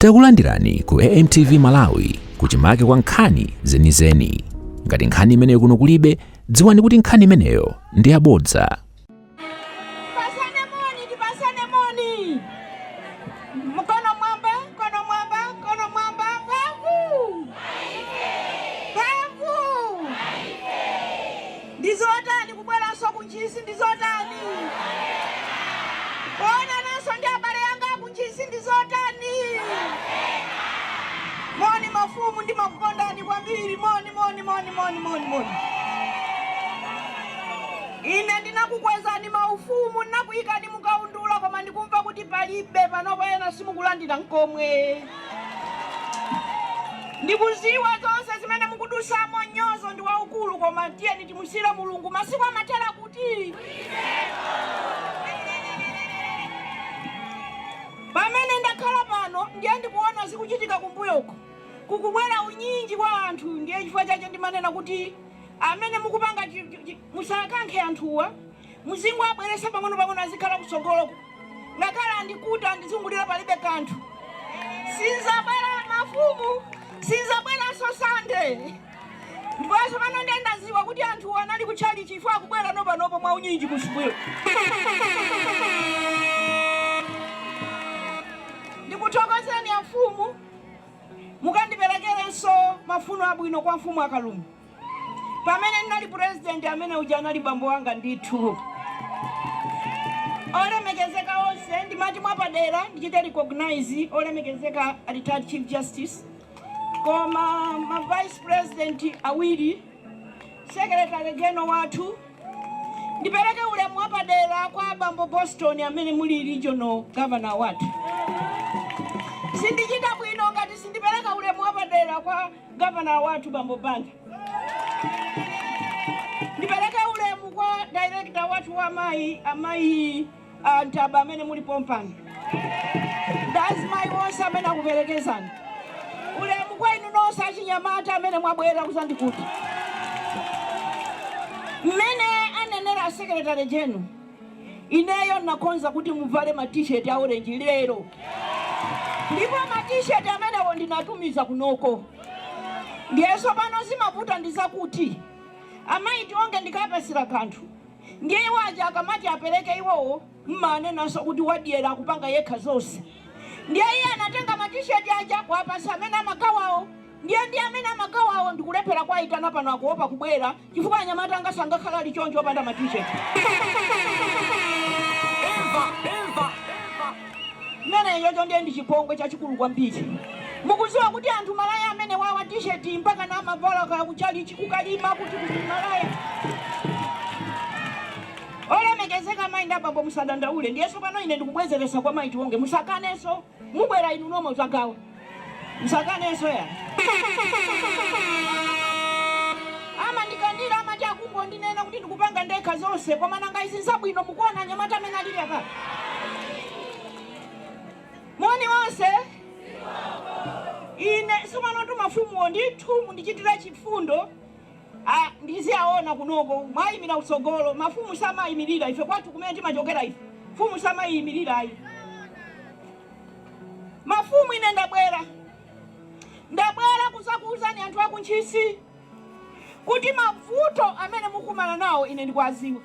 Takulandirani ku AMTV Malawi kuchimake kwa nkhani zenizeni. Ngati nkhani imeneyo kuno kulibe, dziwani kuti nkhani imeneyo ndi yabodza. Pasane moni, tipasane moni. Mkono mwamba, mkono mwamba, mkono mwamba, mphamvu. Mphamvu. Ndizotani kubweranso kuNtchisi ndizotani? Kuonananso ndi abale anga akuNtchisi ndizotani? Moni mafumu, ndimakukondani kwambiri. Moni, moni, moni, moni, moni, moni. Ine ndinakukwezani maufumu, ndinakuyikani mukaundula, koma ndikumva kuti palibe panopo ena simukulandira nkomwe. Ndikuziwa zonse zimene mukudusamo, nyozo ndi waukulu, koma tiyeni timusire Mulungu. Masiku amathera kuti pamene ndakhala pano ndiye ndikuona zikuchitika kumbuyoko, kukubwera unyinji wa anthu. Ndiye chifukwa chache ndimanena kuti amene mukupanga musakankhe anthuwa, muzingowabweresa pang'ono pang'ono, azikhala kutsogoloko. Ngakhale andikuta andizungulira, palibe kanthu. Sinzabwera mafumu, sinzabweranso Sande. Ndiponso pano ndiye ndaziwa kuti anthu anali kutchalichi, chifukwa akubwera nopanopo mwa unyinji kusukulu. Ndikuthokozeni amfumu, mukandiperekerenso mafuno abwino kwa mfumu Akalume. Pamene ndinali president, amene uja anali bambo wanga ndithu. Olemekezeka onse, ndimati mwapadera ndichite recognize olemekezeka retired Chief Justice, koma ma vice president awiri, secretary general wathu. Ndipereke ulemu wapadera kwa bambo Boston amene muli regional governor wathu. Sindichita bwino ngati sindipereka ulemu wapadera kwa governor wathu, bambo Banda. Ndipereke ulemu kwa director wathu wa amayi, amayi Ntaba amene muli pompano, ndi azimayi onse amene akuperekezani. Ulemu kwa inu nonse achinyamata amene mwabwera kuzandikuti. Mmene anenera secretary general, ineyo nakonza kuti muvale ma t-shirt a orange lero, ndipo ma t-shirt amenewo ndinatumiza kunoko. Ndiyeso pano zimavuta ndi zakuti amayi Tionge ndikapasira kanthu, ndiye iwo aja akamati apereke iwowo mmanenanso kuti wadyera, akupanga yekha zonse. Ndiye iye anatenga ma t-shirt aja kuwapasa amene amagawawo, ndiye ndi amene amagawawo ndikulephera kuwayitana pano, akuopa kubwera chifukwa anyamata anga sangakhala ali choncho opanda ma t-shirt. Imva, imva. Mmene ichocho ndiye ndi chipongwe chachikulu kwambiri. Mukuziwa kuti anthu malaya amene wawa t-shirt mpaka na amavala kaya kuchalichi, kukalima, kuti malaya. Olemekezeka mayi ndi abambo, musadandaule. Ndiyeso pano ine ndikubwezeresa kwa mayi Tionge, musakanenso. Mubwera inu nomwe uzagawa, musakanenso ya. Amandikandira, amati akungondinena kuti ndikupanga ndekha zonse, koma nanga izi nzabwino? Mukuona anyamata amene alili apa? Moni wonse. Ine sopano mafumuwo ndithu mundichitira chifundo. Ah, ndiziyaona kunoko mwayimira kutsogolo. Mafumu samayimirira. Ife kwathu kumene timachokera ife, mfumu samayimirira ayi. Mafumu, ine ndabwera kuzakuuzani anthu akuNtchisi kuti mavuto amene mukumana nawo ine ndikuwaziwa,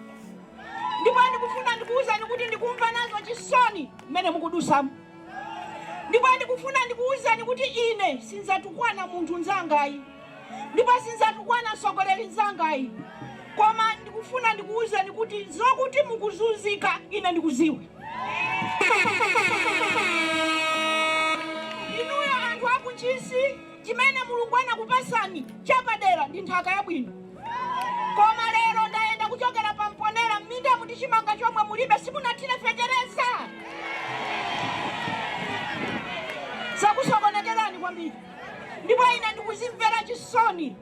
ndipo ndikufuna ndikuwuzani kuti ndikumva nazo chisoni mmene mukudusamo, ndipo ndikufuna ndikuwuzani kuti ine sinzatukwana munthu nzangayi, ndipo sinzatukwana mtsogoleri nzangayi, koma ndikufuna ndikuwuzani kuti zokuti mukuzunzika ine ndikuziwa. Inuyo anthu akuNtchisi, chimene Mulungu anakupasani chapadera ndi nthaka yabwino, koma lero ndayenda kuchokera pa Mponera, m'minda muti chimanga chomwe mulibe, simunathire fetereza. Zakusokonekerani kwambiri, ndipo ine ndikuzimvera chisoni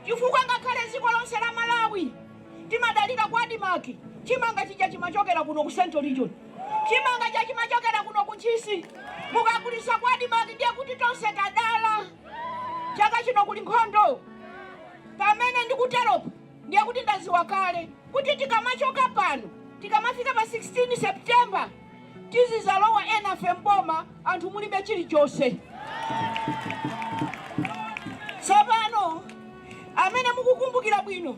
chifukwa ngakhale dziko lonse la Malawi timadalira kwa ADMARC, chimanga chija chimachokera kuno ku Central Region, chimanga cha chimachokera kuno ku Ntchisi. Mukagulisa kwa ADMARC ndiye kuti tonse tadala. Chaka chino kuli nkhondo. Pamene ndikuteropo ndiye kuti ndaziwa kale kuti tikamachoka pano, tikamafika pa 16 September, tizizalowa enafe mboma, anthu mulibe chilichonse. Tsopano amene mukukumbukira bwino,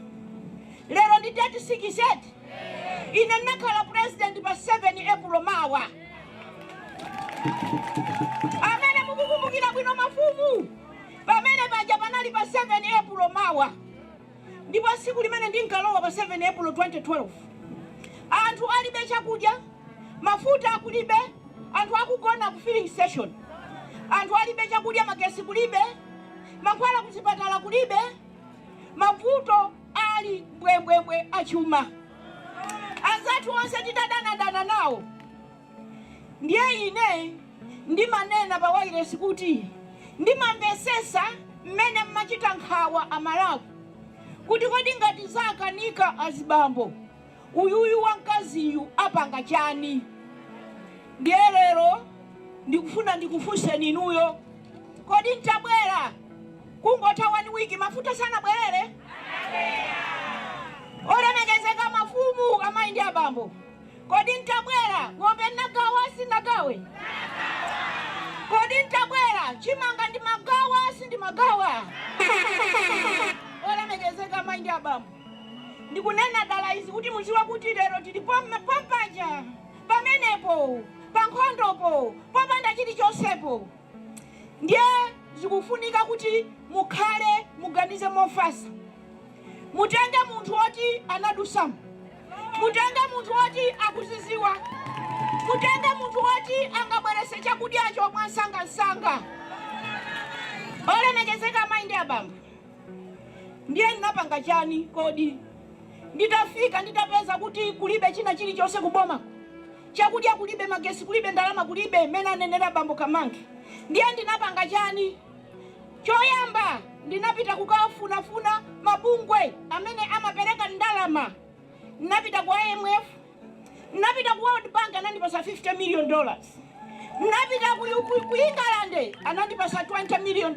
lero ndi date 6. Ine ndinakhala president pa 7 April mawa. Amene mukukumbukira bwino, mafumu, pamene paja panali pa 7 April mawa. Ndipo tsiku limene ndinkalowa pa 7 April 2012, anthu alibe chakudya, mafuta akulibe, anthu akugona ku filling station, anthu alibe chakudya, magesi kulibe, mankhwala kuzipatala kulibe, mavuto ali mbwembwembwe achuma, anzathu onse titadanadana nawo. Ndiye ine ndimanena pa wailesi kuti ndimamvesesa mmene mmachita nkhawa Amalawi kuti kodi ngati zakanika azibambo, uyuyu wamkaziyu apanga chani? Ndiye lero ndikufuna ndikufunseni inuyo, kodi ntabwera kungotha one week, mafuta sanabwerere? Olemekezeka mafumu, amayi ndi abambo, kodi ntabwera, ng'ombe nagawa, sinagawe? Kodi ntabwera, chimanga ndi magawa, sindimagawa? Olemekezeka amayi ndi abambo, ndikunena dala izi kuti muziwe kuti lero tili pompaja pamenepo pankhondopo popanda chilichonsepo. Ndiye zikufunika kuti mukhale muganize mofasa, mutenge munthu woti anadusamo, mutenge munthu woti akuziziwa, mutenge munthu woti angabwerese chakudyacho mwansangansanga. Olemekezeka amayi ndi abambo, ndiye ndinapanga chani? Kodi nditafika, nditapeza kuti kulibe china chilichonse kuboma, chakudya kulibe, magesi kulibe, ndalama kulibe, mmene anenera bambo Kamange, ndiye ndinapanga chani? Choyamba ndinapita kukafunafuna mabungwe amene amapereka ndalama. Ndinapita ku IMF, ndinapita ku World Bank, anandipasa $50 million. Ndinapita ku England, anandipasa $20 million.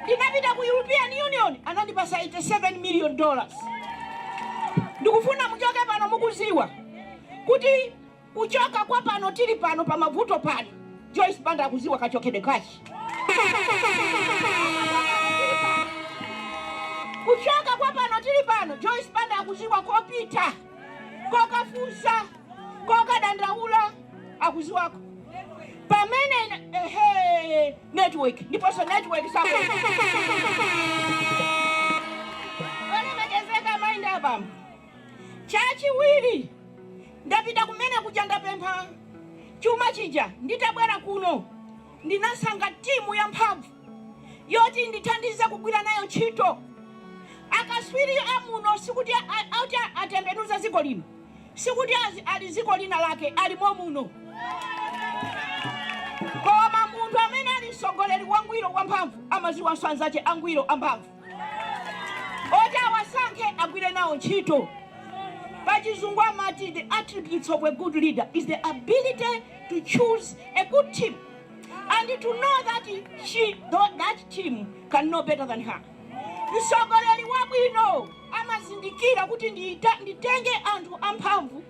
Ndinapita ku European Union, anandipasa $87 million. Ndikufuna muchoke pano mukuziwa kuti kuchoka kwa pano tili pano pa mavuto pano, Joyce Banda akuziwa kachokedwe kachi. Kuchoka kwa pano tili pano, Joyce Banda akuziwa kopita, kokafunsa, kokadandaula, akuziwako pamene. Ehe, network, ndiponso network sako. Olemekezeka amayi ndi abambo, chachiwiri, ndapita kumene kuja, ndapempha chuma chija. Nditabwera kuno ndinasankha timu ya mphamvu yoti ndithandize kugwira nayo ntchito. Akaswiri amuno sikuti ati atembenuza dziko lino, sikuti ali dziko lina lake, alimo muno. Koma munthu amene ali mtsogoleri wangwiro wamphamvu amaziwanso anzache angwiro amphamvu oti awasankhe agwire nawo ntchito. Pachizungu amati the attributes of a good leader is the ability to choose a good team and to know that that team can know better than her. Mtsogoleri wabwino amazindikira kuti nditenge anthu amphamvu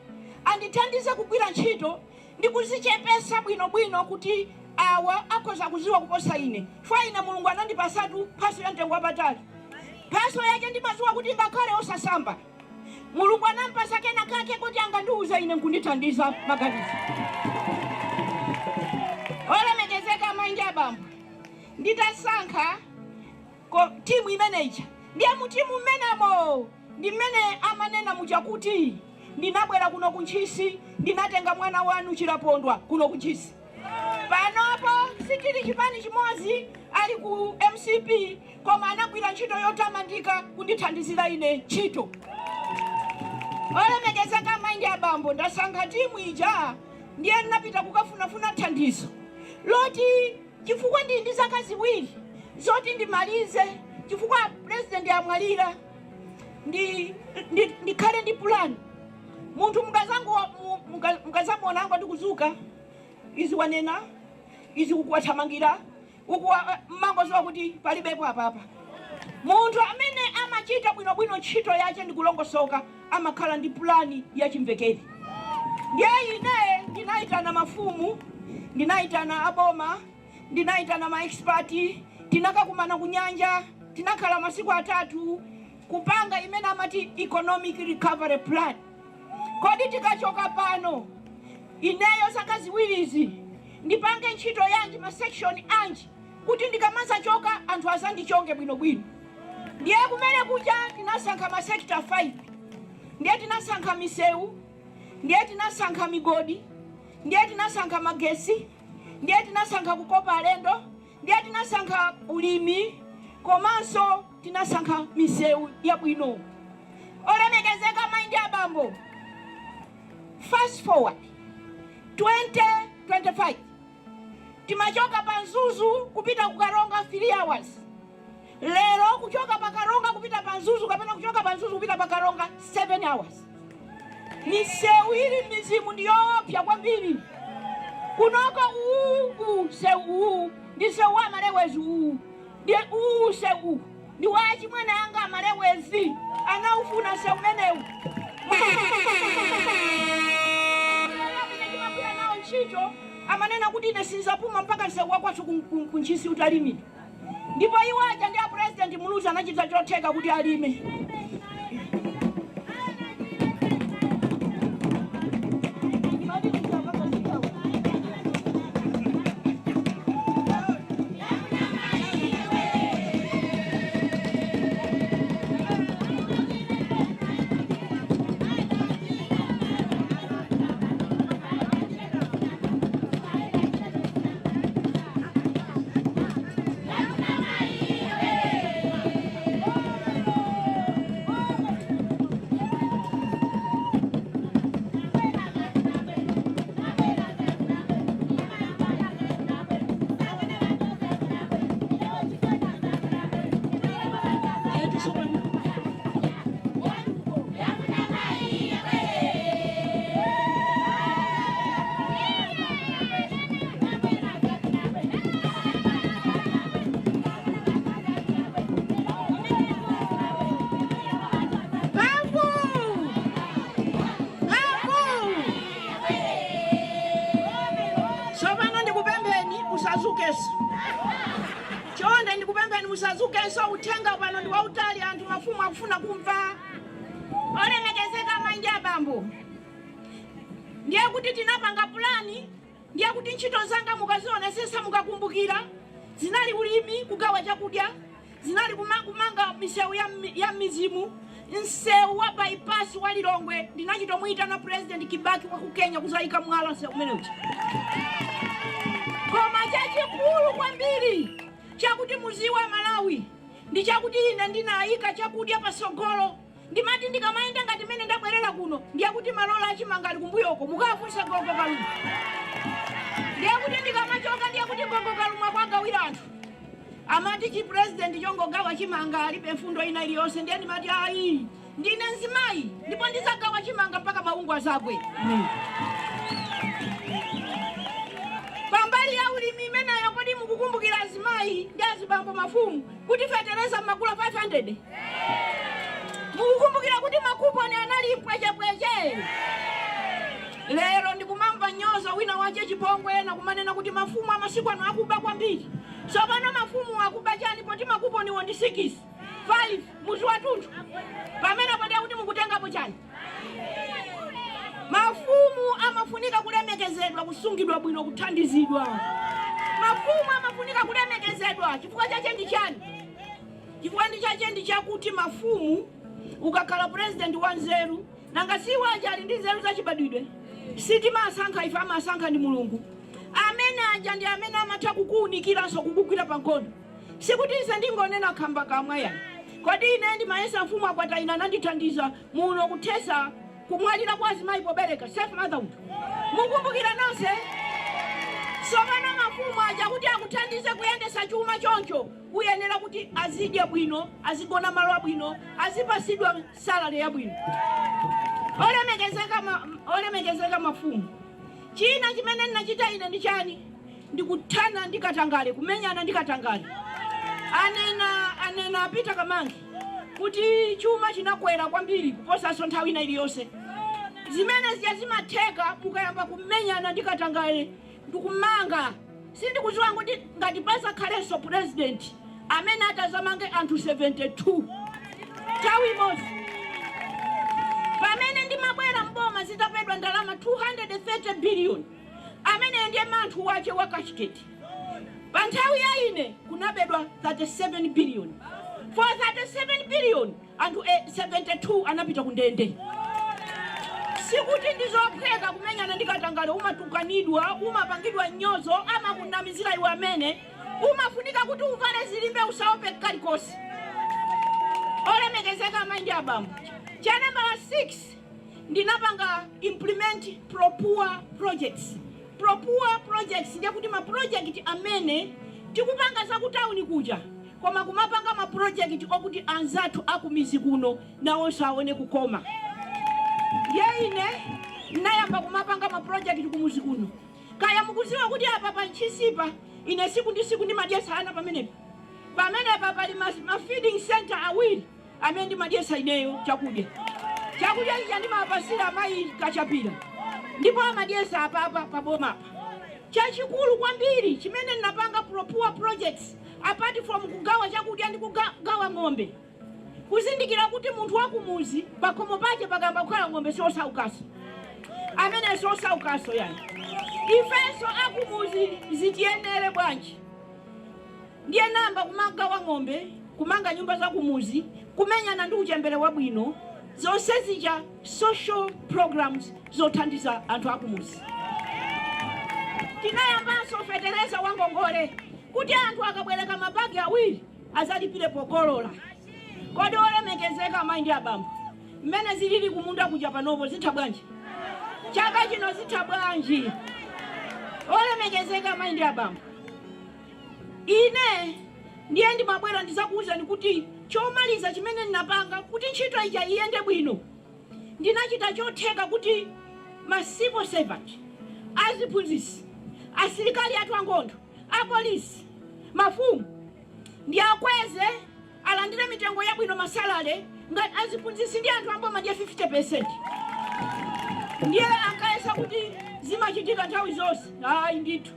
andithandize kugwira ntchito ndi kuzichepesa bwinobwino kuti awa akhoza kuziwa kuposa ine. Chifukwa ine Mulungu anandipasatu mphaso ya mtengo wapatali. Mphaso yake ndimaziwa kuti ngakhale osasamba, Mulungu anampasa kena kake kuti angandiuze ine nkundithandiza maganizo. Olemekezeka amayi ndi abambo, nditasankha timu imeneija, ndiye mu timu mmenemo ndi mmene amanena muja kuti ndinabwera kuno kuntchisi, ndinatenga mwana wanu Chilapondwa kuno kuntchisi. Panopo sitili chipani chimodzi, ali ku MCP, koma anagwira ntchito yotamandika kundithandizira ine ntchito. Olemekezeka amayi ndi abambo, ndasankha timu ija. Ndiye ndinapita kukafunafuna thandizo loti, chifukwa ndili ndi zaka 2 zoti ndimalize, chifukwa president amwalira, ndikhale ndi pulani. Munthu mukazamuonango ndikuzuka izi, wanena izi, ukuwathamangira uku, mmangoziwa kuti palibepo apapa. Munthu amene amachita bwinobwino ntchito yache ndikulongosoka amakhala ndi pulani yachimvekere. Ndiye ine ndinayitana mafumu, ndinayitana aboma. Ndinayitana ma expert, tinakakumana ku nyanja, tinakhala masiku 3 kupanga imene amati economic recovery plan. Kodi tikachoka pano, ineyo zaka 2 izi ndipange ntchito yanji, ma section anji, kuti ndikamazachoka anthu azandichonge bwinobwino? Ndiye kumene kuja tinasankha ma sector 5. Ndiye tinasankha misewu, ndiye tinasankha migodi, ndiye tinasankha magesi, ndiye tinasankha kukopa alendo, ndiye tinasankha ulimi, komanso tinasankha misewu yabwino. Olemekezeka mayi ndi abambo, fast forward 2025, timachoka pa Mzuzu kupita ku Karonga 3 hours. Lero kuchoka pa Karonga kupita pa Mzuzu kapena kuchoka pa Mzuzu kupita pa Karonga, 7 hours. Misewu ili mizimu ndiyoopsa kwambiri. Kunoko uwu msewu uwu ndi msewu wa Malewezi uwu, ndi uwu msewu ndi wa achimwene anga Amalewezi, anaufuna msewu umenewu. Amene timagwira nawo ntchito amanena kuti ine sinzapuma mpaka msewu wakwathu ku Ntchisi utalimidwa. Ndipo iwo aja ndi a President Muluzi anachita chotheka kuti alime. Mphamvu! Mphamvu! Tsopano ndikupempheni musazukenso. Chonde ndikupempheni musazukenso. Uthenga pano ndi wautali, anthu mafumu akufuna kumva. Olemekezeka amayi ndi abambo, ndiye kuti tinapanga pulani. Ndiye kuti ntchito zanga mukazionesesa, mukakumbukira, zinali ulimi, kugawa chakudya, zinali kumanga misewu ya mizimu. Msewu wa bypass wa Lilongwe ndinachitomuyitana President Kibaki wa ku Kenya kuzayika mwala msewu umene uja. Koma chachikulu kwambiri chakuti muziwa Malawi ndi chakuti ine ndinayika chakudya pasogolo. Ndimati ndikamayenda ngati mmene ndabwerera kuno, ndiye kuti malola achimanga ali kumbuyoko, mukafunse gogo Kaluma. Ndiye kuti ndikamachoka, ndiye kuti gogo Kaluma kwagawira anthu. Amati chi president chongogawa chimanga, alibe mfundo ina iliyonse. Ndiye ndimati ayi, ndine mzimayi ndipo ndizagawa chimanga mpaka maungu azagwe. Pambali ya ulimi imeneyo, kodi mukukumbukira, azimayi ndi azibambo, mafumu, kuti fetereza mmagula 500? Mukukumbukira kuti makuponi anali mpwechepweche? Lero ndikumamva nyozo, wina wache chipongwe, ena kumanena kuti mafumu amasiku ano akuba kwambiri. Tsopano mafumu akuba chani poti makuponiwo ndi 6 5 muzi wathunthu? Pamene podiya kuti mukutengapo chani? Mafumu amafunika kulemekezedwa, kusungidwa bwino, kuthandizidwa. Mafumu amafunika kulemekezedwa. Chifukwa chache ndi chani? Chifukwa ndi chache ndi chakuti mafumu, ukakhala president wa nzeru, nanga si waja ali ndi nzeru zachibadwidwe, sitimasankha ife, amasankha ndi Mulungu. Amene aja ndi amene amatha kukuwunikiranso, kukugwira pa nkhondo. Sikuti ise ndingonena khamba kamwa yani. Kodi ine ndimayesa mfumu akwataina anandithandiza muno kuthesa kumwalira kwa azimayi pobereka, safe motherhood, mukumbukira nonse? Tsopano mafumu aja kuti akuthandize kuyendesa chuma choncho, uyenera kuti azidya bwino, azigona malo abwino, azipasidwa salary yabwino. Olemekezeka mafumu, china chimene ndinachita ine ndi chani? Ndikuthana ndi katangale, kumenyana ndi katangale. Anena apita Kamange kuti chuma chinakwera kwambiri kuposanso nthawi ina iliyonse. Zimene zija zimatheka mukayamba kumenyana ndi katangale ndikumanga. Sindikudziwa kuti ngati pasakhalenso president amene atazamange anthu 72 nthawi imodzi. Pamene ndimabwera mboma zitabedwa ndalama 230 billion, amene ndiye manthu wache wa Cashgate. Pa nthawi ya ine kunabedwa 37 billion. For 37 billion, anthu 72 anapita ku ndende. Sikuti ndizophweka kumenyana ndi katangale. Umatukanidwa, umapangidwa nyozo, amakunamizira iwe amene umafunika kuti uvale zilimbe, usaope kalikonse. Olemekezeka amayi ndi abambo, cha nambala 6, ndinapanga implement pro-poor projects. Pro-poor projects ndiye kuti ma project amene tikupanga zakutawuni kuja, koma kumapanga ma project okuti anzathu akumizi kuno nawonso aone kukoma. Ndiye ine ndinayamba kumapanga ma project kumuzi kuno. Kaya mukuziwa kuti apa pa Ntchisipa ine siku ndi siku ndimadyesa ana pamenepa? Pamenepa pali ma feeding center awiri amene ndimadyesa ineyo chakudya. Chakudya icha ndimapasira amayi Kachapira, ndipo amadyesa apapa pabomapa. Chachikulu kwambiri chimene ndinapanga pro-poor projects, apart from kugawa chakudya ndi kugawa ng'ombe, kuzindikira kuti munthu wakumuzi pakhomo pache pakamba kukhala ng'ombe, siosaukaso amene siosaukaso. Yani ifenso akumuzi zitiyenere bwanji? Ndiye namba kumagawa ng'ombe, kumanga nyumba za kumuzi, kumenyana ndi uchembere wabwino, zonse zija social programs zothandiza anthu akumuzi. Tinayambanso fetereza wangongole kuti anthu akabwereka mabagi awiri azalipire pokolola. Kodi olemekezeka amayi ndi abambo, mmene zilili kumunda kuja panopo zitha bwanji? Chaka chino zitha bwanji? Olemekezeka amayi ndi abambo, ine ndiye ndimabwera ndizakuwuzani kuti chomaliza chimene ndinapanga kuti ntchito ija iyende bwino, ndinachita chotheka kuti ma civil servant, aziphunzitsi, asilikali athu ankhondo, apolisi, mafumu, ndi akweze alandire mitengo yabwino, ma salary. Ngati aziphunzitsi ndi anthu amboma ndiye 50. Ndiye ankayesa kuti zimachitika nthawi zonse. Ayi ndithu,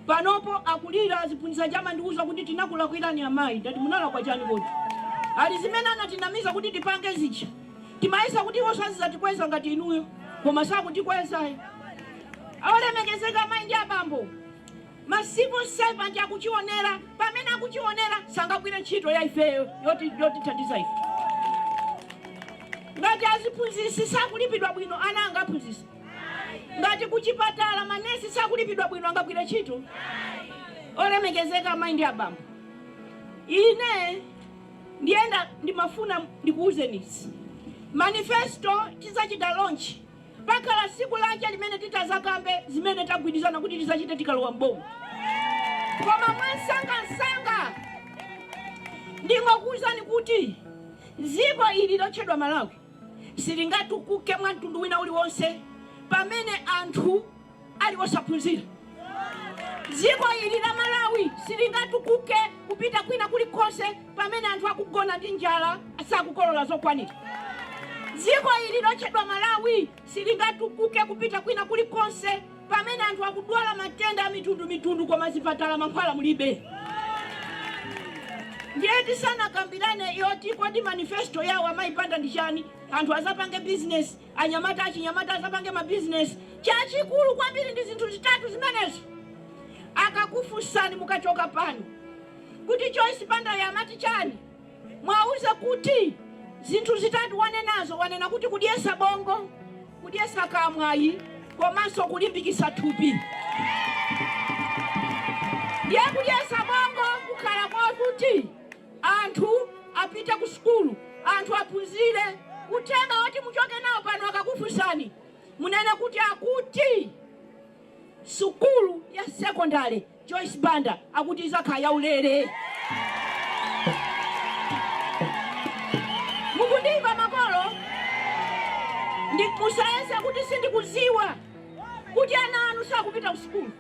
panopo akulira aziphunzitsa chama ndiuza kuti tinakulakwirani amayi. Ndati munalakwa chani kodi? Ali zimene anatinamiza kuti tipange zija, timayesa kuti iwo sazizatikweza ngati inuyo, koma sakutikwezayo. Olemekezeka amayi ndi abambo, ma civil servant akuchionera. Pamene akuchionera sangagwire ntchito ya ifeyo yotithandiza ife. Ngati aziphunzitsi sakulipidwa bwino, ana angaphunzitsa? Ngati kuchipatala manesi sakulipidwa bwino, angagwire ntchito? Olemekezeka amayi ndi abambo, ine ndiyenda ndimafuna ndikuwuzeni izi. Manifesto tizachita launch, pakhala siku lache limene titazakambe zimene tagwirizana kuti tizachite tikalowa mboma. Koma mwansangasanga ndingokuwuzani kuti dziko ili lotchedwa Malawi silingatukuke mwa mtundu wina uliwonse pamene anthu ali osaphunzira. Dziko ili la Malawi silingatukuke kupita kwina kulikonse pamene anthu akugona ndi njala, sakukolola zokwanira. Dziko ili lotchedwa Malawi silingatukuke kupita kwina kulikonse pamene anthu akudwala matenda a mitundumitundu, koma zipatala mankhwala mulibe. Ndiye tisanakambirane yoti kodi manifesto yawo amayipanda ndi chani, anthu azapange business, anyamata achinyamata azapange mabizinesi, chachikulu kwambiri ndi zinthu zitatu zimenezo. Akakufunsani mukachoka pano kuti Joyce Banda amati chani, mwauze kuti zinthu zitatu wanenazo. Wanena kuti kudyesa bongo, kudyesa kamwayi, komanso kulimbikitsa thupi. Ndiye kudyesa bongo kukhala kwakuti anthu apite ku sukulu, anthu aphunzire. Uthenga woti muchoke nawo pano, akakufunsani munene kuti akuti sukulu ya sekondari Joyce Banda akuti izakhala yaulere. Mukundimva makolo? Ndi musayese kuti sindikuziwa kuti ana anu sakupita ku sukulu,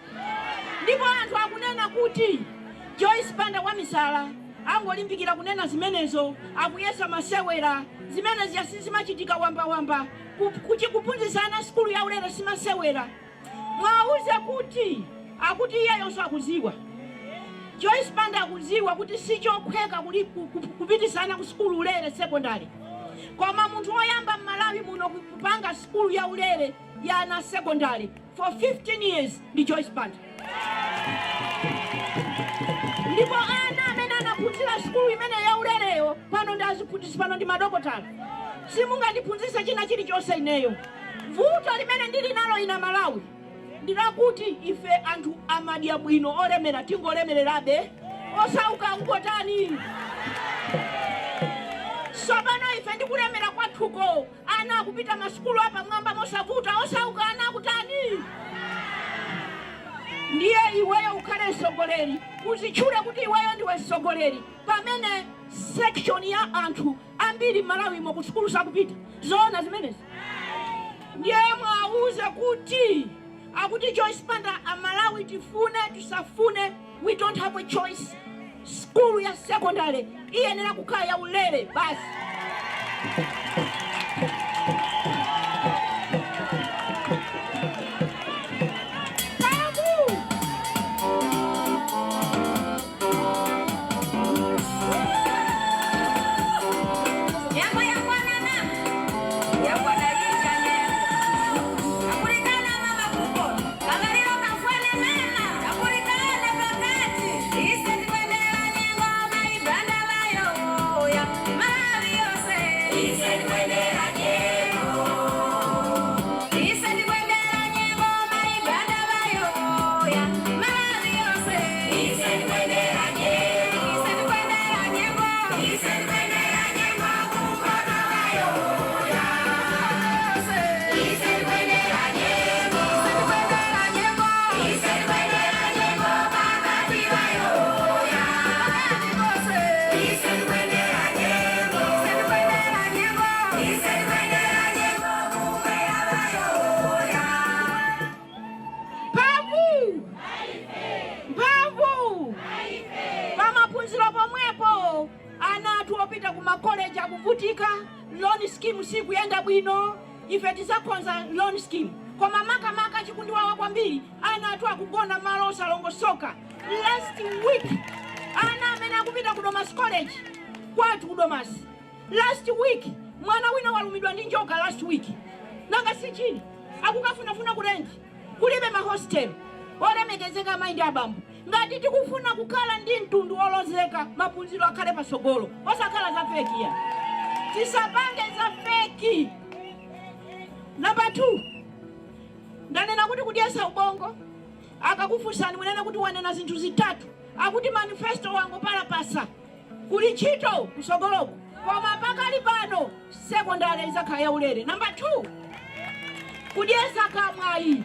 ndipo anthu akunena kuti Joyce Banda wamisala, angolimbikira kunena zimenezo, akuyesa masewera. Zimene ziya sizimachitika wambawamba. Kuphunzitsa ana sukulu yaulere simasewera. Mwauze kuti Akuti iyeyonso akuziwa, Joyce Banda akuziwa kuti sichophweka kupitisana ku sukulu ulere secondary, koma munthu woyamba m'Malawi muno kupanga sukulu ya ulere ya ana secondary for 15 years ndi Joyce Banda. Ndipo ana amene anaphunzira sukulu imene ya ulereyo pano ndi aziphunzitsi, pano ndi madokotala. Simungandiphunzitse china chilichonse ineyo. Vuto limene ndili nalo ina Malawi ndilakuti ife anthu amadya bwino, olemera tingolemererabe, osauka akungotani? Tsopano ife ndikulemera kwathuko, ana akupita masukulu apamwamba mosavuta, osauka ana akutani? Ndiye iweyo ukhale mtsogoleri, uzitchule kuti iweyo ndiwe mtsogoleri, pamene section ya anthu ambiri m'Malawimo ku sukulu sakupita? Zoona zimenezi? Ndiye mwauze kuti akuti Joyce Banda, Amalawi tifune tisafune, we don't have a choice, skulu ya secondary iyenera kukhala ya ulere basi. Mphamvu! Yango yakwanana yakwana ijanye akulikana mama kuko kagalilo kafwene mema akulikana pakati ise ndikwendela nyengo maibanda bayo ya Malawi yose ise ndikwendela nyengo ise ndikwendela nyengo maibanda bayo ya Malawi yose ise ndikwendela nyengo ise ndikwendela nyengo ise ndikwendela nyengo kukono bayo ya ise ndikwendela nyengo ise ndikwendela nyengo ise ndikwendela nyengo pakati bayo ya pakati bose ise ndikwendela nyengo ise ndikwendela nyengo ise ndikwendela nyengo kukwela bayo ya. Mphamvu, mphamvu! Pamaphunziro pomwepo, ana athu opita ku makoleji akuvutika. Loan scheme sikuyenda bwino. Ife tizakonza loan scheme, koma makamaka chikundiwawa kwambiri, ana athu akugona malo osalongosoka. Last week ana amene akupita ku Domasi College, kwathu ku Domasi, last week mwana wina walumidwa ndi njoka last week. Nanga si chini akukafunafuna ku rent, kulibe mahostel. Olemekezeka amayi ndi abambo, ngati tikufuna kukhala ndi mtundu wolozeka, maphunziro akhale pasogolo, osakhala za fake ya, tisapange za fake. Namba 2, ndanena kuti kudyesa ubongo. Akakufunsani munene kuti wanena zinthu zitatu. Akuti manifesto wangopalapasa, kuli ntchito kusogoloko, koma pakali pano sekondari izakhala yaulere. Namba 2, kudyesa kamwayi.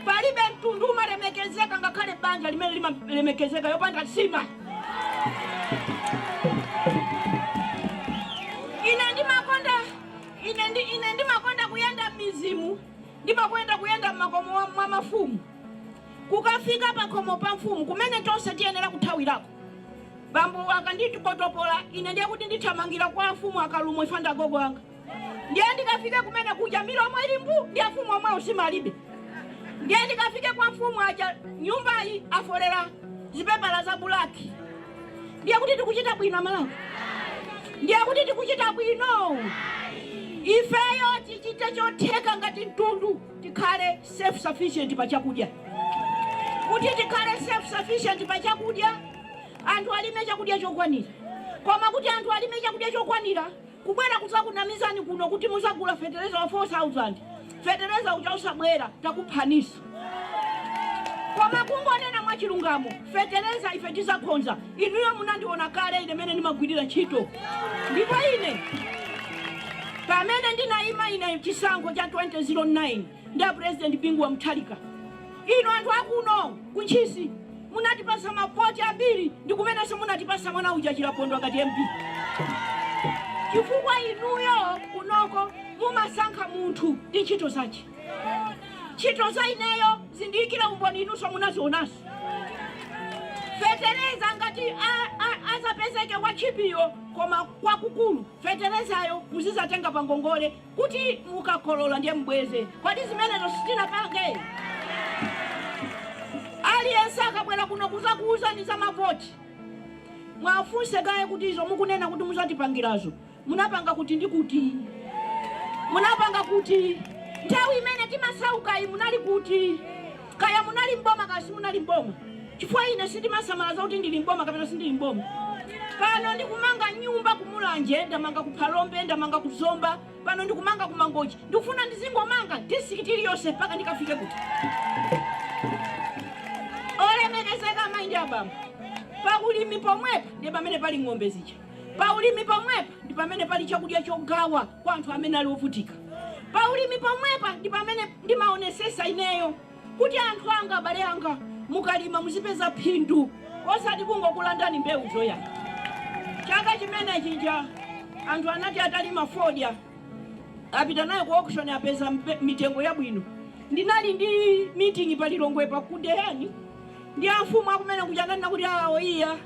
Palibe mtundu umalemekezeka, ngakhale banja limene limalemekezeka yopanda nsima. Ine ndimakonda kuyenda m'mizimu, ndimakonda kuyenda m'makomo mwa mafumu. Kukafika pakhomo pa mfumu, kumene tonse tiyenera kuthawirako, bambo akandikotopola ine, ndiye kuti ndithamangira kwa mfumu Akalumo ifanda agogo anga. Ndiye ndikafike kumene kuja, milomo ili mbu, ndi afumu omwewo simalibe. Ndiye ndikafike kwa mfumu aja, nyumbayi afolera zipepala za black. Ndiye kuti tikuchita bwino, Amalawi? Ndiye kuti tikuchita bwino? Ifeyo tichite chotheka ngati mtundu tikhale self sufficient pa chakudya. Kuti tikhale self sufficient pa chakudya, anthu alime chakudya chokwanira. Koma kuti anthu alime chakudya chokwanira, kubwera kudzakunamizani kuno kuti muzagula fetereza wa 4000, fetereza uja usabwera, takuphaniso. Koma kungonena mwachilungamo, fetereza ife tizakhonza. Inuyo munandiona kale ine mene ndimagwirira ntchito. Ndipo ine pamene ndinayima ine chisankho cha 2009 ndi a President Bingu wa Mutharika, inu anthu akuno kuNtchisi munatipasa mavoti ambiri, ndi kumenenso munatipasa mwana uja Chilapondwa ngati MP, chifukwa inuyo kunoko mumasankha munthu ndi ntchito zace. Ntchito za ineyo zindiyikira umboni, inunso munazionanso. Fetereza ngati azapezeke wa cheap yo, koma kwakukulu feterezayo muzizatenga pa ngongole kuti mukakolola ndiye mbweze. Kodi zimenezo sitinapange? Aliyense akabwera kuno kuzakuwuzani za mavoti, mwafunse kaye kuti izo mukunena kuti muzatipangirazo munapanga kuti ndi kuti, munapanga kuti nthawi imene timasaukayi munali kuti? Kaya munali mboma, kasi munali mboma, chifukwa ine sindimasamala zakuti ndili mboma kapena sindili mboma. Pano ndikumanga nyumba kuMulanje, ndamanga ku Phalombe, ndamanga ku Zomba, pano ndikumanga ku Mangochi. Ndikufuna ndizingomanga district iliyonse mpaka ndikafike kuti. Olemekezeka amayi ndi abambo, paulimi pomwepa ndi pamene pali ng'ombe zija. Paulimi pomwepa ndi pamene pali chakudya chogawa kwa anthu amene ali ovutika. Paulimi pomwepa ndi pamene ndimaonesesa ineyo kuti anthu anga, abale anga, mukalima muzipeza phindu, osati kungokulandani mbewu zoyani. Chaka chimene chija anthu anati atalima fodya, apita nayo ku auction, apeza mitengo yabwino. Ndinali ndi meeting pa Lilongwe pa kudeyani ndi amfumu akumene kuchananena kuti awo iya,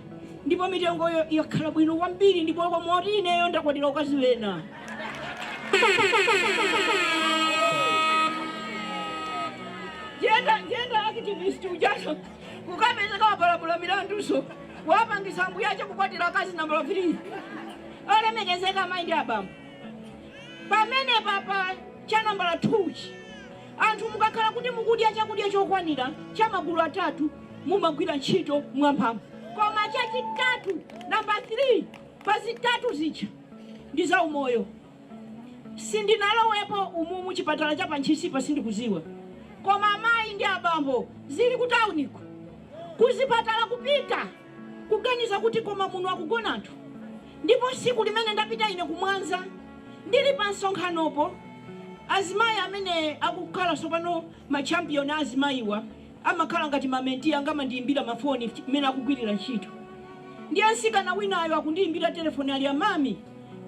ndipo mitengoyo yakhala bwino kwambiri, ndipo komoti ineyo ndakwatira ukaziwena. Gender activist ujaso kukapezeka wapalamula milanduso, wapangisa mbuyache kukwatira akazi nambala 3. Olemekezeka amayi ndi abambo, pamene papa cha nambala 2 chi, anthu mukakhala kuti mukudya chakudya chokwanira cha magulu atatu, mumagwira ntchito mwamphamvu. Koma chachitatu, namba 3 pa zitatu zija, ndi za umoyo. Sindinalowepo umumu chipatala cha paNtchisipa, sindikuziwa. Koma amayi ndi abambo, zili ku tauniko kuzipatala kupita kuganiza kuti koma muno akugona anthu. Ndipo siku limene ndapita ine kuMwanza, ndili pa msonkhanopo, azimayi amene akukhala sopano ma champion azimayiwa amakhala ngati ma mentee anga, amandiyimbira mafoni mmene akugwirira ntchito. Ndiye msikana winayo akundiyimbira telefoni, ali, "Amami,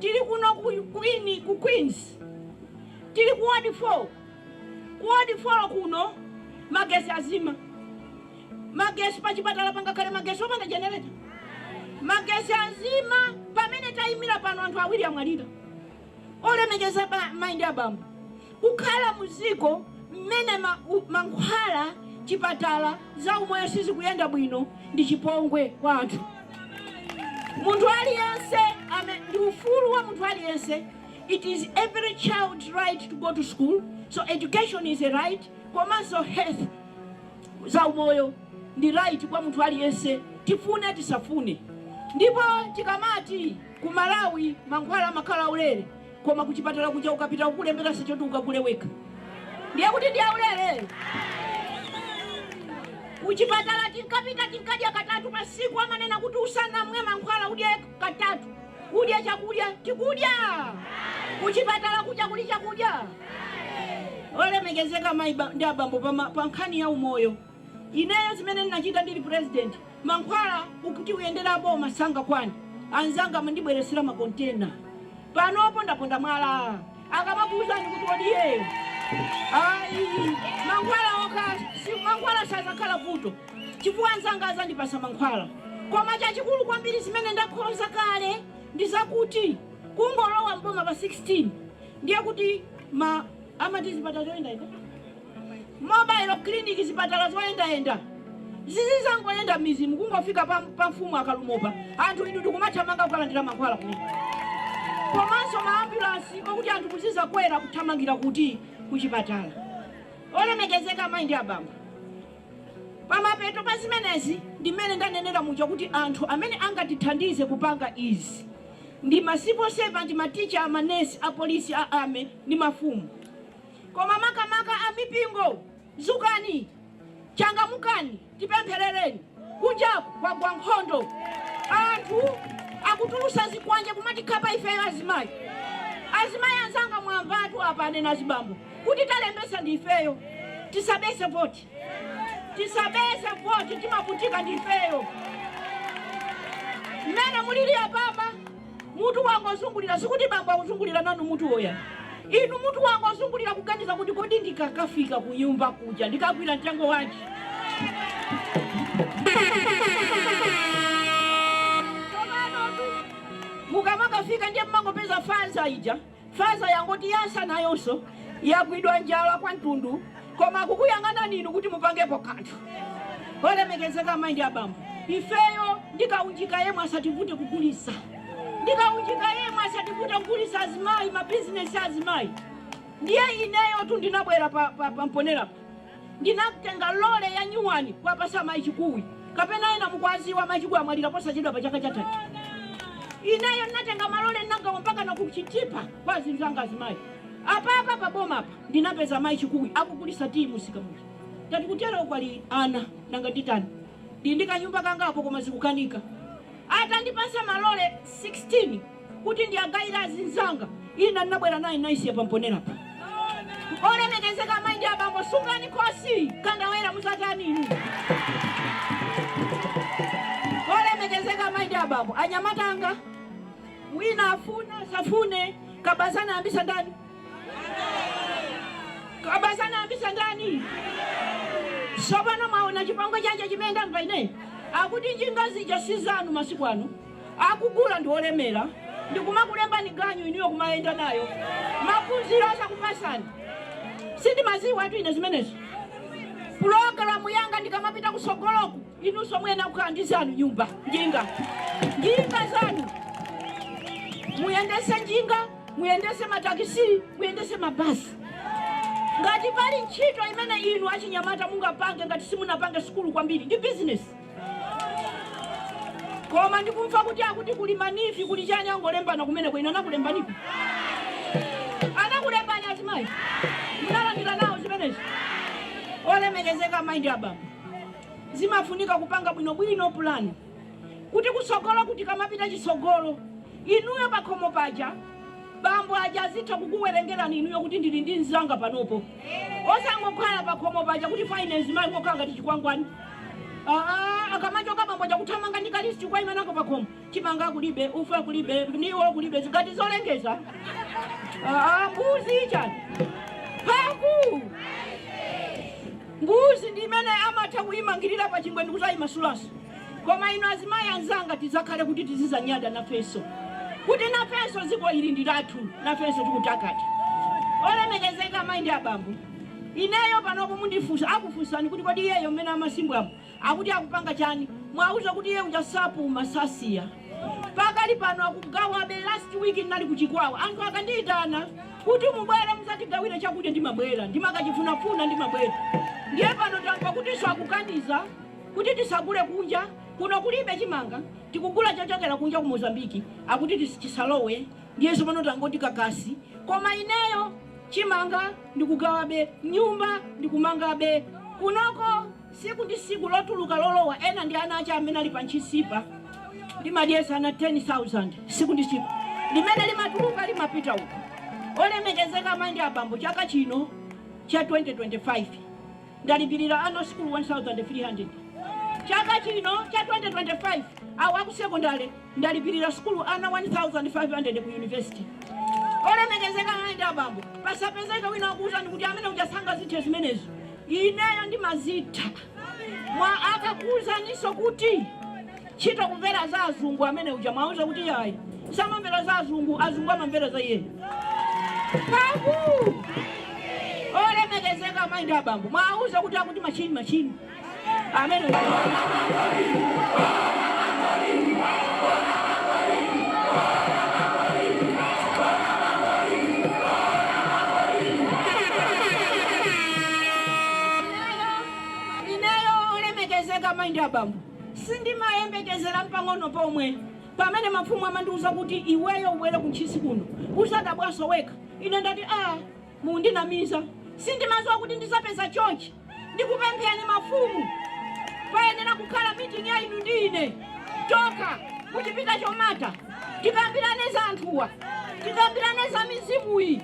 tili kuno ku Queens, tili ku ward 4. Ku ward 4 kuno magesi azima." Magesi pachipatala pangakhale magesi opanda generator? Magesi azima. Pamene tayimira pano anthu awiri amwalira. Olemekeza mayi ndi abambo, kukhala muziko mmene mankhwala, chipatala, za umoyo sizikuyenda bwino ndi chipongwe kwa anthu. Munthu aliyense ndi ufulu wa munthu aliyense. It is every child's right to go to school, so education is a right. Komanso health, za umoyo, ndi right kwa munthu aliyense, tifune tisafune. Ndipo tikamati ku Malawi mankhwala amakhala aulere, koma kuchipatala kuja ukapita kukulembera choti ukagule wekha, ndiye kuti ndi aulere? Kuchipatala tinkapita, tinkadya katatu pa siku. Amanena kuti usanamwe mankhwala udye katatu, udye chakudya. Tikudya kuchipatala kuja kuli chakudya? Olemekezeka mayi ndi abambo, pa nkhani ya umoyo, ineyo zimene ndinachita ndili president, mankhwala ukuti uyendera boma sangakwane, anzanga amandibweresera makontena. Panopo ndaponda mwala akamakuwuzani kuti odiyeyo ayi, mankhwala okha si, mankhwala sazakhala vuto chifukwa anzanga azandipasa mankhwala. Koma chachikulu kwambiri zimene ndakhoza kale ndi zakuti kungolowa mboma pa 16, ndiye kuti ma amati zipatala zoyendayenda, mobile clinic, zipatala zoyendayenda zizizangoyenda mizimu, kungofika pa mfumu akalumopa, anthu inu ndikumathamanga kukalandira mankhwala kumene. Komanso maambulansi okuti anthu muzizakwera kuthamangira kuti kuchipatala. Olemekezeka amayi ndi abambo, pamapeto pa zimenezi ndi mmene ndanenera muja kuti anthu amene angatithandize kupanga izi ndi ma civil servant, maticha, amanesi, apolisi, a army ndi mafumu. Koma makamaka a mipingo, zukani, changamukani, tipempherereni. Kunjaku kwagwa nkhondo, anthu akutulusa zikwanje kumatikhapa ifeyo azimayi. Azimayi anzanga, mwamvatu apa anena azibambo kuti talembesa ndi ifeyo. Tisabese voti, tisabese voti, timavutika ndi ifeyo. Mmene mulili apapa, mutu wangozungulira, sikuti bambo akuzungulira nanu mutu woya inu, mutu wangozungulira kuganiza kuti kodi ndikakafika ku nyumba kuja ndikagwira mtengo wanji? Tsopanotu mukamakafika ndiye mmangopeza faza ija, faza yangoti yasa, nayonso yagwidwa njala kwa mtundu, koma kukuyang'anani inu kuti mupangepo kanthu. Olemekezeka amayi ndi abambo, ifeyo ndikaunjika yemwe asativute kugulisa, ndikaunjika yemwe asativute kugulisa azimayi, mabizinesi azimayi. Ndiye ineyo tu ndinabwera pa Mponera, ndinatenga lole ya nyuwani kwapasa mayi Chikuwi, kapena ena mukwaziwa mayi Chikuwi amwalira posachedwa pa chaka chatatu. Ineyo ndinatenga malole, ndinagawa mpaka nakuchitipa kwa azinzanga azimayi. Apapa paboma apa ndinapeza mayi Chikuwi akugulisa tii musika muja. Tati kutero kwali ana, nanga nditani? Ndi ndikanyumba kangapo koma zikukanika. Atandipasa malole 16 kuti ndiyagayira azinzanga, ina ndinabwera naye naisiya pamponerapa. Olemekezeka amayi ndi abambo, sungani khosi kandawera, muzatani inu? Olemekezeka amayi ndi abambo, anyamatanga, wina afuna safune, kabazana ambisa ndani? Kabazana ambisa ndani? Sopano mwaona chipongwe chache chimene ndamva ine, akuti njinga zija si zanu. Masiku ano akugula ndi olemera, ndikumakulembani ganyu, inuyo kumayenda nayo, maphunziro asakupasani. Sindimaziwa atu ine zimenezo. Pulogalamu yanga ndikamapita kusogoloku, inunso mwena kukhala ndi zanu nyumba, njinga, njinga zanu, muyendese njinga, muyendese matakisi, muyendese mabasi. Ngati pali ntchito imene inu achinyamata mungapange ngati simunapange sukulu kwambiri, ndi bizinesi. Koma ndikumva kuti akuti kuli ma NEEF, kuli chani, angolembana kumeneko. Ino anakulembanipo? Anakulembani azimayi? Munalandira nawo zimenezi? Olemekezeka amayi ndi abambo, zimafunika kupanga bwinobwino pulani kuti kusogolo, kuti kamapita chisogolo, inuyo pakhomo paja bambo aja azitha kukuwerengerani inuyo kuti ndili ndi mzanga panopo, osangokhala pakhomo paja kuti finance mayi ngokhala ngati chikwangwani. Aa, akamachoka bambo chakuthamanga ndi ka list kwayimanako pakhomo: chimanga kulibe, ufa kulibe, ndiwo kulibe, zingati zolengeza. Aa, mbuzi chani mphamvu? Mbuzi ndi imene amatha kuyimangirira pa chingwe ndikutayimasulanso. Koma inu azimayi anzanga, tizakhale kuti tizizanyada nafenso kuti nafenso dziko ili ndi lathu, nafenso tikutakata. Olemekezeka amayi ndi abambo, ineyo panopo mundifunsa, akufunsani kuti kodi iyeyo mmene amasimbwamo akuti akupanga chani? Mwauza kuti iye uja sapuma, sasiya. Pakali pano akugawabe. Last week ndinali kuchikwawa. Anthu akandiyitana kuti mubwere muzatigawire chakudya, ndimabwera, ndimakachifunafuna, ndimabwera. Ndiye pano tamva kutinso akukaniza kuti tisagule kunja kuno, kulibe chimanga, tikugula chochokera kunja ku Mozambiki, akuti chisalowe. Ndiyenso pano tangoti kakasi. Koma ineyo chimanga ndikugawabe, nyumba ndikumangabe kunoko siku ndi siku, lotuluka lolowa. Ena ndi ana acha amene ali pa ntchisipa, limadyesa ana 10,000 siku ndi siku, limene limatuluka limapita uko. Olemekezeka amayi ndi abambo, chaka chino cha 2025 ndalipirira ana sukulu 1300. Chaka chino cha 2025, awo aku sekondale, ndalipirira sukulu ana 1500 ku university. Olemekezeka amayi ndi abambo, pasapezeka wina wakuwuzani kuti amene uchasanga zithe zimenezo. Ineyo ndimazitha. Mwa akakuwuzaninso kuti ntchito kumvera za azungu, amene uja mwauza kuti yayi, samamvera za azungu, azungu amamvera za iyeyo. Paku olemekezeka amayi ndi abambo, mwauza kuti akuti machini machini amene ineyo. Olemekezeka amayi ndi abambo, sindimayembekezera mpang'ono pomwe. Pamene mafumu amandiuza kuti iweyo ubwere kuntchisi kuno, usadabwaso wekha, ine ndati a mundinamiza, sindimaziwa kuti ndizapeza chonchi. Ndikupempheni mafumu, payenera kukhala meeting ya inu ndi ine toka kuchipita chomata, tikambirane za anthuwa, tikambirane za mizimuyi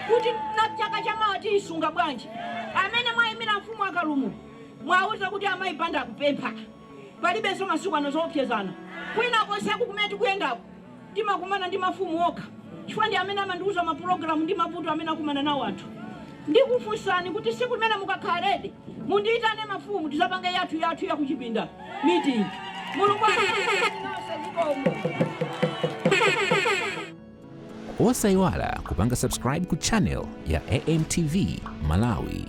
kuti na chaka chamawa tiyisunga bwanji. Amene mwayimira mfumu akalumu, mwauza kuti amayi Banda akupempha. Palibenso masiku ano zoopsezana. Kwina konseku kumene tikuyendako timakumana ndi mafumu okha, chifukwa ndi amene amandiuza mapulogalamu ndi mavuto amene akumana nawo anthu. Ndikufunsani kuti siku limene mukakhala ready, mundiyitane mafumu, tizapange yathu yathu yakuchipinda meeting. Mulungu akudalitseni nonse, zikomo. Osayiwala kupanga subscribe ku channel ya AMTV Malawi.